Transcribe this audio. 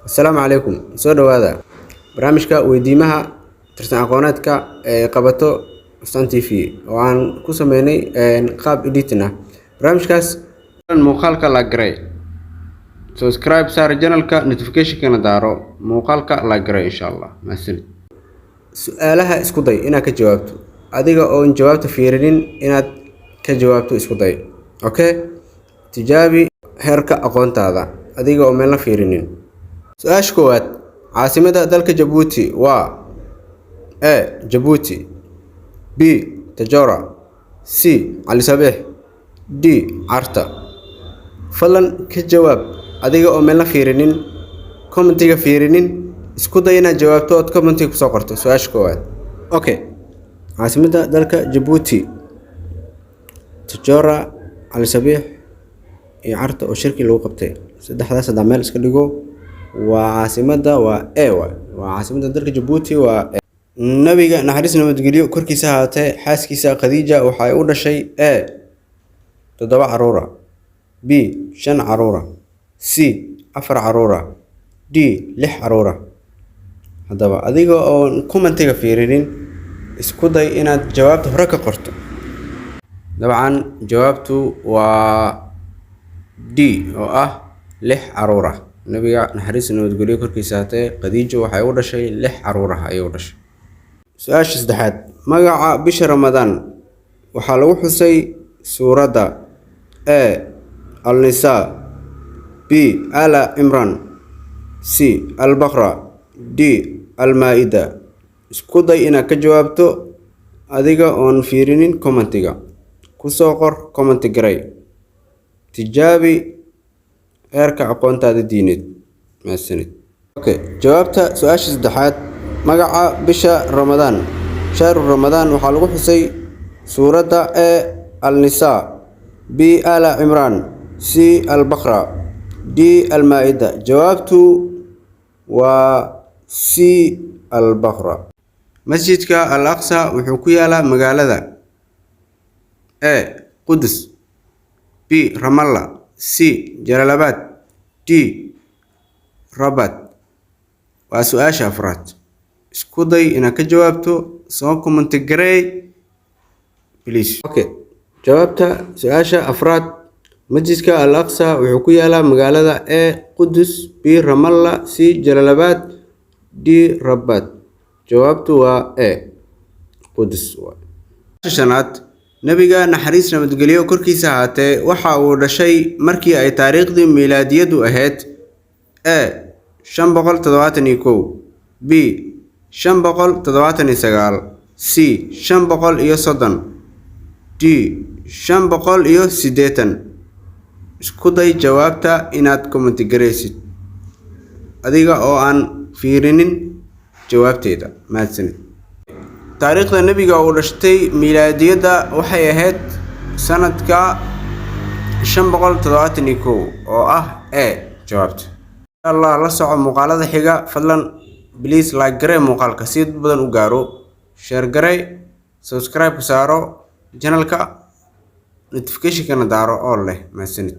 Asalaamu calaykum. Soo dhowaada barnaamijka weydiimaha tartan aqooneedka ee qabato Astaan TV oo aan ku sameynay qaab editing ah. Barnaamijkaas muuqaalka la garay, subscribe saar channelka, notification-kana daaro, muuqaalka la garay, insha Allah. Mahadsanid. Su-aalaha isku day inaad ka jawaabto adiga oon jawaabta fiirinin, inaad ka jawaabto isku day. Okay, tijaabi heerka aqoontaada adiga oo meelna fiirinin. Su-aasha koowaad: caasimada dalka Jabuuti waa? A, Jabuuti; B, Tajora; C, Cali Sabiix; D, Carta. Fadlan ka jawaab adiga oo meelna fiirinin, commentiga fiirinin. Isku day inaad jawaabto ood commentiga kusoo qorto su-aasha koowaad. Okay, caasimada dalka Jabuuti: Tajora, Cali Sabiix iyo Carta oo shirki lagu qabtay. Saddexdaas haddaa meel iska dhigo, waa caasimada, waa A waay. Waa caasimada dalka Jabuuti, waa A. Nabiga, naxariis nabadgelyo korkiisa ahaatee, xaaskiisa Khadiija waxay u dhashay: A, toddoba caruura; B, shan caruura; C, afar caruura; D, lix caruura. Haddaba adiga oon commentiga fiirinin, isku day inaad jawaabta hore ka qorto. Dabcan jawaabtu waa D oo ah lix caruur ah. Nabiga, naxariis nabadgelyo korkiisa ahaatee, Khadiijo waxay u dhashay lix caruur ah ayay u dhashay. Su-aasha saddexaad: magaca bisha Ramadaan waxaa lagu xusay suuradda? A, Al-Nisaa; B, Ala Cimran; C, Al-Baqra; D, Al-Maa-ida. Isku day inaad ka jawaabto adiga oon fiirinin commentiga. Kusoo qor, comment garay, tijaabi heerka aqoontaada diineed. Mahadsanid. Okay, jawaabta su-aasha saddexaad: magaca bisha Ramadaan, shahru Ramadaan, waxaa lagu xusay suuradda: A, Al-Nisaa; B, Ala Cimraan; C, Al-Baqra; D, Al-Maa-ida. Jawaabtu waa C, Al-Baqra. Masjidka Al Aqsa wuxuu ku yaalaa magaalada? A, Qudus; B, Ramallah; C, Jalalabad; D, Rabat. Waa su-aasha afraad. Isku day inaad ka jawaabto, soo comment gareey, please. Okay, jawaabta su-aasha afraad: masjidka Al Aqsa wuxuu ku yaalaa magaalada: A, Qudus; B, Ramallah; C, Jalalabad; D, Rabat. Jawaabtu waa A, Qudus. Shanaad: Nabiga, naxariis nabadgelyo korkiisa ahaatee, waxa uu dhashay markii ay taariikhdii miilaadiyadu ahayd: A, 571; B, 579; C, 530; D, 580. Isku day jawaabta inaad comment garaysid adiga oo aan fiirinin jawaabteeda. Mahadsanid. Taariikhda nebiga uu dhashtay miilaadiyadda waxay ahayd sanadka 571 oo ah A jawaabta. Insha Allah la soco muuqaalada xiga. Fadlan, please, like garee muuqaalka si dad badan u gaaro, share garee, subscribe saaro channelka, notification-kana daaro oo leh. Mahadsanid.